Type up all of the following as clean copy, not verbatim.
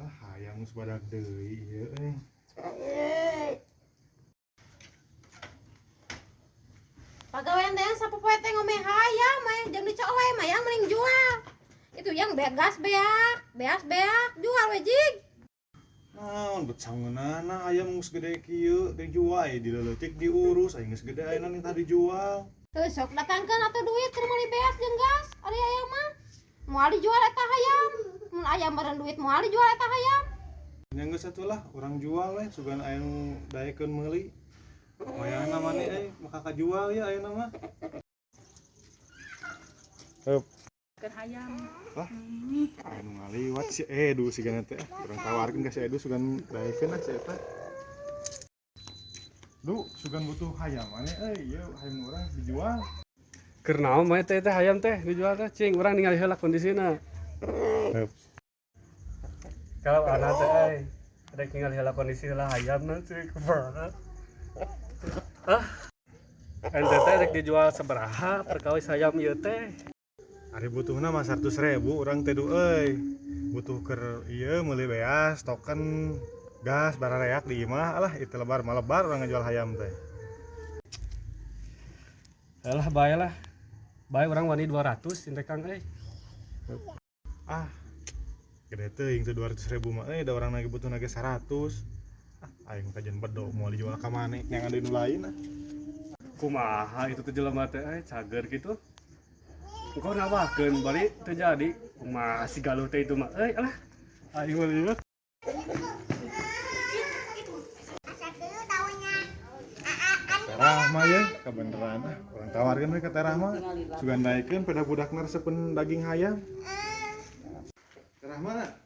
Ah, hayam geus badag deui ieu euy. Pagawean teh sapopoe teh ngome hayam aya jeung dicoleh mah yang mending jual. Itu yang begas beak, beas beak, jual we jig. Naon bet sangeunana ayam geus gede kieu dijual aya dileuletik diurus aya geus gede ayeuna nitah dijual. Heuh sok datangkeun atuh duit keur meuli beas jeung gas ari ayam mah. Moal dijual eta hayam. Mun ayam meureun duit moal dijual eta hayam. Nya geus atuh lah urang jual we sugan aya nu daekeun meuli. Wayahna maneh euy maka kajual ya ayeuna mah. Heup. Keur hayam. Lah, aya nu ngaliwat si Edu sigana teh. Urang tawarkeun ka si Edu sugan daekeun ah si eta. Du, sugan butuh hayam maneh euy, ieu hayam urang dijual. Keur naon mah teh teh hayam teh dijual teh cing urang ningali heula kondisina. Heup. Kalau anak teh euy rek ningali heula kondisi heula hayamna cing kumaha. Ah. Ente teh rek dijual sabaraha perkawis hayam ieu teh? Ari butuhna mah 100.000 urang teh du euy. Butuh keur ieu meuli beas, token, gas barareak di imah alah itu lebar mah lebar urang ngajual hayam teh. Alah bae lah. Bae urang wani 200 ente Kang euy. Ah. Gede teuing teh 200.000 mah euy da urang lagi butuh ge 100. Ah, aing kajian bedo moal dijual ka maneh yang ada nu lain ah. Kumaha itu teh jelema teh euy cager kitu. Engkau nawakeun bari teu jadi. Kumaha si Galuh teh itu mah euy alah. Aing mah lieur. Teh Rahma ya kebeneran ah urang tawarkeun we ka Teh Rahma sugan daekeun pada budakna resepeun daging hayam. Teh Rahma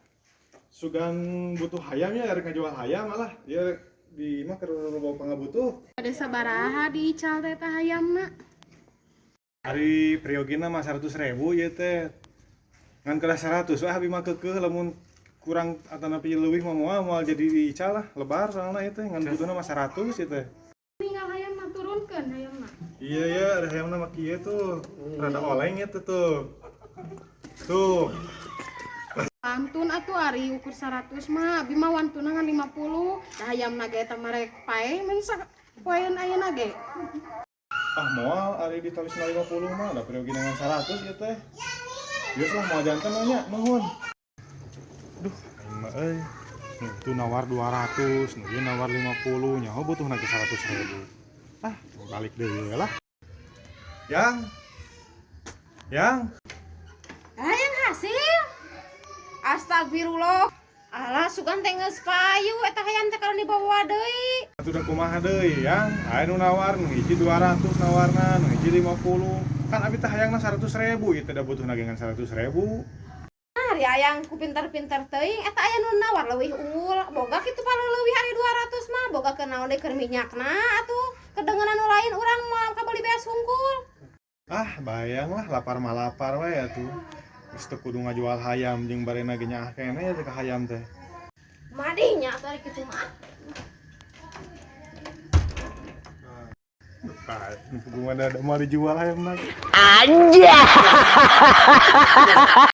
sugan butuh hayam ya rek ngajual hayam alah ieu di imah keur loba pangabutuh. Ada sabaraha diical teh eta hayamna. Ari priyogina mah 100.000 ieu teh. Ngan kedah 100 ah abi mah keukeuh lamun kurang atanapi leuwih mah moal moal jadi diical lah lebar soalna ieu teh ngan butuhna mah 100 ieu teh. Tinggal hayamna turunkeun hayamna. Iya ya, ada hayamna mah kieu tuh. Rada oleng ya tuh tuh. Tuh. Pantun atuh ari ukur 100 mah abi mah wantuna ngan 50. Da hayamna ge eta mah rek paeh mun sapoeun ayeuna ge. Ah moal ari ditawisna 50 mah da priyogina ngan 100 ieu teh. Geus lah moal janten mah nya, nuhun. Duh, aing mah euy. Nu itu nawar 200, nu ieu nawar 50, nyaho butuhna ge 100.000. Ah, balik deui lah. Yang. Yang. Hayang hasil. Astagfirullah. Alah sugan teh geus payu eta hayam teh kalau dibawa deui. Atuh da kumaha deui, Yang? Aya nu nawar nu hiji 200 nawarna, nu hiji 50. Kan abi teh hayangna 100.000, ieu teh da butuhna ge ngan 100.000. Ari ayang ku pinter-pinter teuing eta aya nu nawar leuwih unggul. Boga kitu paleuwih ari 200 mah, boga keur naon deui keur minyakna atuh. Kedengenan nu lain urang moal kabeli beas hungkul. Ah, bayang lah lapar mah lapar we atuh. Geus teu kudu ngajual hayam jeung barena ge nyaah keneh ya teh ka hayam teh. Madinya atuh ari kitu mah. Ah, nu kumaha da moal dijual hayamna. Anjay.